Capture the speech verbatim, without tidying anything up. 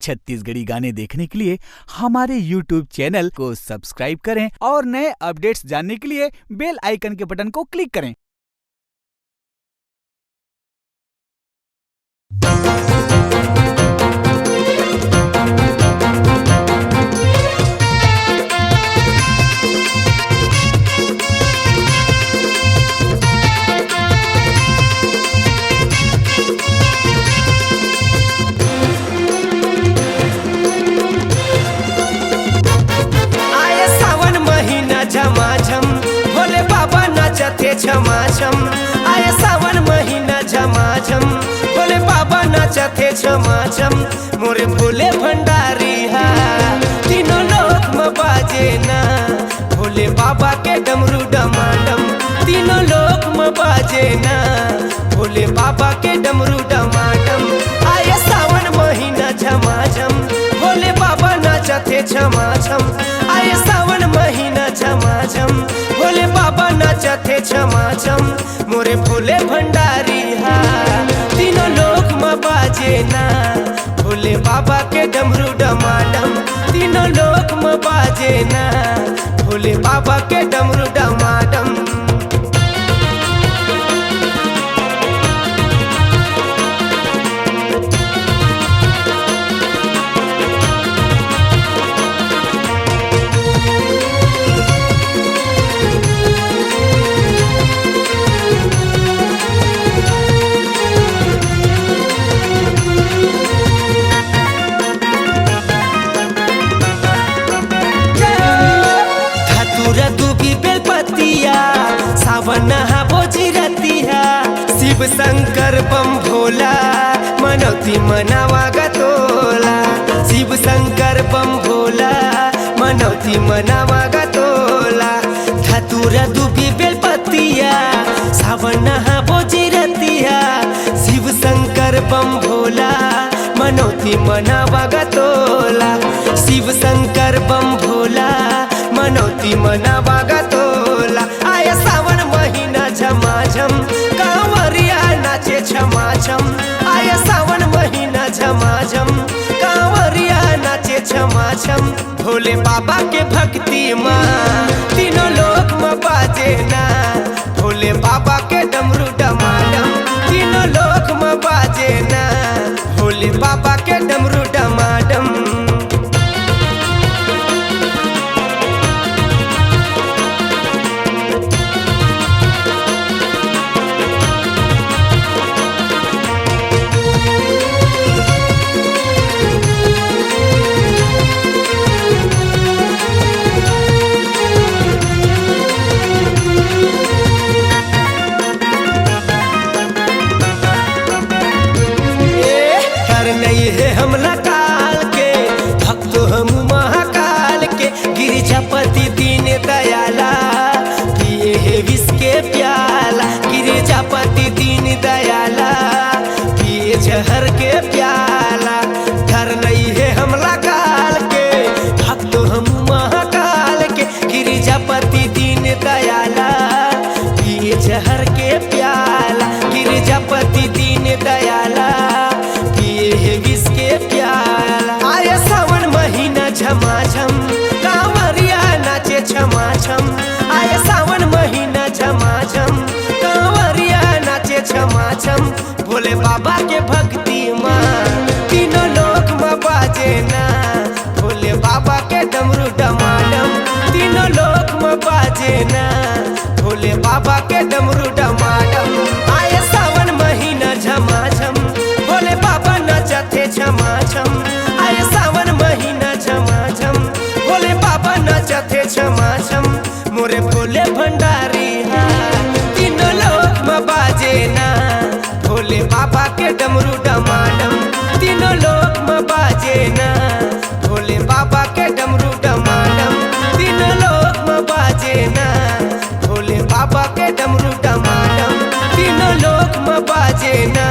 छत्तीसगढ़ी गाने देखने के लिए हमारे YouTube चैनल को सब्सक्राइब करें और नए अपडेट्स जानने के लिए बेल आइकन के बटन को क्लिक करें। आए सावन महीना झमाझम, भोले बाबा नाचत हे छमाछम। आए सावन महीना झमाझम, भोले बाबा नाचत हे छमाछम। मोरे भोले भंडारी हा, तीनों लोक म बाजे ना। भोले बाबा के डमरू डमाडम, तीनों लोक म बाजे ना। भोले बाबा के डमरू डमाडम, आए सावन महीना झमाझम। भोले बाबा नाचत हे छमाछम, आए सावन महीना झमाझम। भोले बाबा नाचत हे छमाछम। मोरे भोले भंडारी हा, तीनों लोक म बाजे ना। भोले बाबा के डमरू डमाडम, तीनों लोक म बाजे ना। भोले बाबा के डमरू डमाडम। धतूरा दूबी बेलपतिया, सावन नहा बोजी रतिया। शिव शंकर बम भोला, मनौती मनावा गतोला। शिव शंकर बम भोला, मनौती मनावा गतोला। धतूरा दूबी बेलपतिया, सावन नहा बोजी रतिया। शिव शंकर बम भोला, मनौती मनावा गतोला। शिव शंकर बम भोला, मनौती मनावा गतोला। आय सावन महीना झमाझम, कांवरिया नाचे छमाछम। आय सावन महीना झमाझम, कांवरिया नाचे छमाछम। भोले बाबा के भक्ति मा, तीनों लोक म बाजे ना। भोले बाबा के डमरू डमाडम, तीनों लोक म बाजे ना। भोले बाबा के डमरू डमाडम। ए, डर नइ हे हमला काल के, भक्त हम महाकाल के। गिरिजापति दीन दयाला, पिए हे विष के प्याला। गिरिजापति दीन दयाला, पिए जहर के प्याला। डर नइ हे हमला काल के, भक्त हम महाकाल के। गिरिजापति दीन दयाला, पिए जहर के प्याला। गिरिजापति दीन दयाला, पिए हे विष के प्याला। आय सावन महीना झमाझम, कांवरिया नाचे छमाछम। आय सावन महीना झमाझम, कांवरिया नाचे छमाछम। भोले बाबा के भक्ति मा, तीनों लोक म बाजे ना। भोले बाबा के डमरू डमाडम, तीनों लोक म बाजे ना। भोले बाबा के डमरू डमाडम। आय सावन महीना झमाझम, भोले बाबा नाचत हे छमाछम। आय सावन महीना झमाझम, भोले बाबा नाचत हे छमाछम। मोरे भोले भंडारी हा, तीनों लोक म बाजे ना। भोले बाबा के डमरू डमाडम, तीनों लोक म बाजे ना। भोले बाबा के डमरू डमाडम, तीनों लोक म बाजे ना। भोले बाबा के डमरू डमाडम, तीनों लोक म बाजे ना।